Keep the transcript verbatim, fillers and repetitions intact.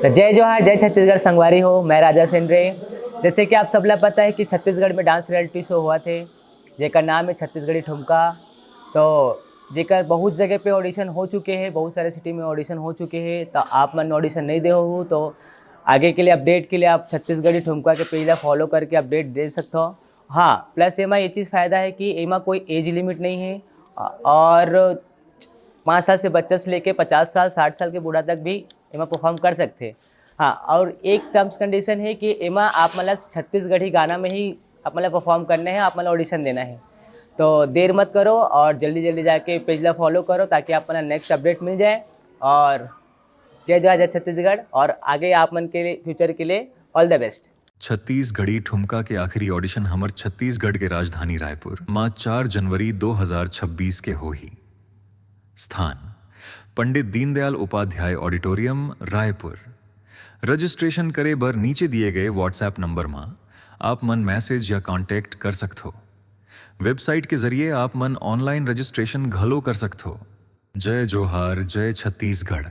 तो जय जोहार, जय छत्तीसगढ़ संगवारी हो, मैं राजा सेंडरे। जैसे कि आप सबला पता है कि छत्तीसगढ़ में डांस रियलिटी शो होवत हे, जेकर नाम है छत्तीसगढ़ी ठुमका। तो जेकर बहुत जगह पे ऑडिशन हो चुके हैं, बहुत सारे सिटी में ऑडिशन हो चुके हैं, तो आप मन ऑडिशन नहीं दे हो तो आगे के लिए अपडेट के लिए आप छत्तीसगढ़ी ठुमका के पेज ला फॉलो करके अपडेट दे सकते हो। हाँ, प्लस एमा ये चीज़ फ़ायदा है कि एमा कोई एज लिमिट नहीं है और पाँच साल से बच्चा से लेके पचास साल, साठ साल के बूढ़ा तक भी एमा परफॉर्म कर सकते हैं। हाँ, और एक टर्म्स कंडीशन है कि एमा आप मतलब छत्तीसगढ़ी गाना में ही आप मतलब परफॉर्म करने हैं, आप मतलब ऑडिशन देना है। तो देर मत करो और जल्दी जल्दी जाके पेज ला फॉलो करो, ताकि आप मतलब नेक्स्ट अपडेट मिल जाए। और जय जोहार, जय छत्तीसगढ़, और आगे आप मन के लिए, फ्यूचर के लिए ऑल द बेस्ट। छत्तीसगढ़ी ठुमका के आखिरी ऑडिशन हमर छत्तीसगढ़ के राजधानी रायपुर मा चार जनवरी दो हज़ार छब्बीस के होही। स्थान, पंडित दीनदयाल उपाध्याय ऑडिटोरियम, रायपुर। रजिस्ट्रेशन करे बर नीचे दिए गए WhatsApp नंबर मा आप मन मैसेज या कॉन्टैक्ट कर सकथो। वेबसाइट के जरिए आप मन ऑनलाइन रजिस्ट्रेशन घलो कर सकथो। जय जोहार, जय छत्तीसगढ़।